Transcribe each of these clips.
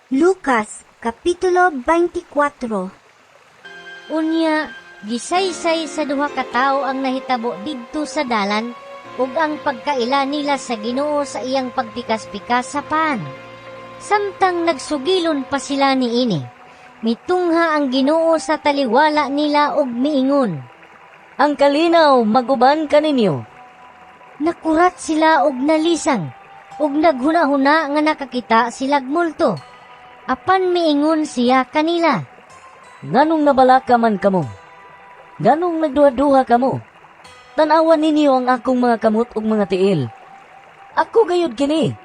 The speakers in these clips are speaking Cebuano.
Lucas, Kapitulo 24. Unya, gisaysay sa duha ka tawo ang nahitabo didto sa dalan ug ang pagkaila nila sa Ginoo sa iyang pagpikas-pikas sa pan. Samtang nagsugilon pa sila niini, mitungha ang Ginoo sa taliwala nila ug miingon, "Ang kalinaw maguban kaninyo." Nakurat sila og nalisang, ug naghuna-huna nga nakakita silag multo. Apan miingon siya kanila, "Nganong nabalaka man kamo? Nganong nagduha-duha kamo? Tan-awa ninyo ang akong mga kamot ug mga tiil. Ako gayud kini.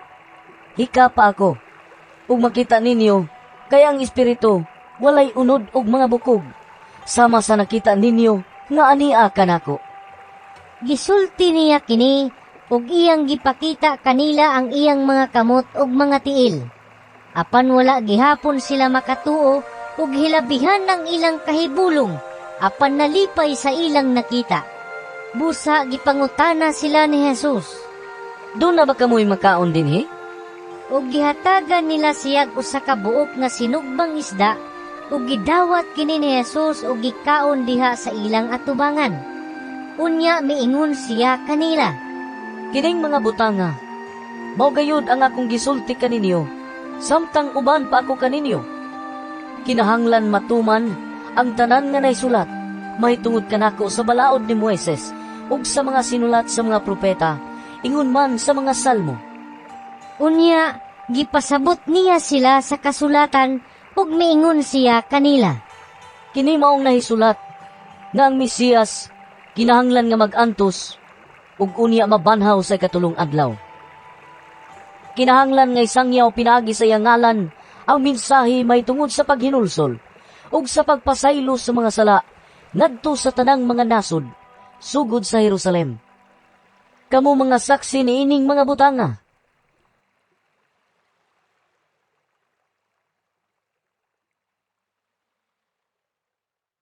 Hikapa ako, ug makita ninyo kay ang espiritu walay unod ug mga bukog, sama sa nakita ninyo nga ania kanako." Gisulti niya kini ug iyang gipakita kanila ang iyang mga kamot ug mga tiil. Apan wala gihapon sila makatuo ug hilabihan ang ilang kahibulong, apan nalipay sa ilang nakita. Busa gipangutana sila ni Jesus, "Duna ba kamoy makaon dinhi?" Ug gihatagan nila siyag usa ka buok nga sinugbang isda ug gidawat kini ni Jesus ug gikaon diha sa ilang atubangan. Unya miingon siya kanila, "Kining mga butanga, mao gayud ang akong gisulti kaninyo, samtang uban pa ako kaninyo. Kinahanglan matuman ang tanan nga naisulat mahitungod kanako sa balaod ni Moises ug sa mga sinulat sa mga propeta, ingon man sa mga salmo." Unya gipasabot niya sila sa kasulatan ug miingon siya kanila, "Kini maong nahisulat nga ang Mesiyas kinahanglan nga mag-antos ug unya mabanhaw sa ikatulong adlaw. Kinahanglan nga isangyaw pinaagi sa iyang ngalan ang mensahe mahitungod sa paghinulsol ug sa pagpasaylo sa mga sala ngadto sa tanang mga nasod, sugod sa Jerusalem. Kamo mga saksi niining mga butanga."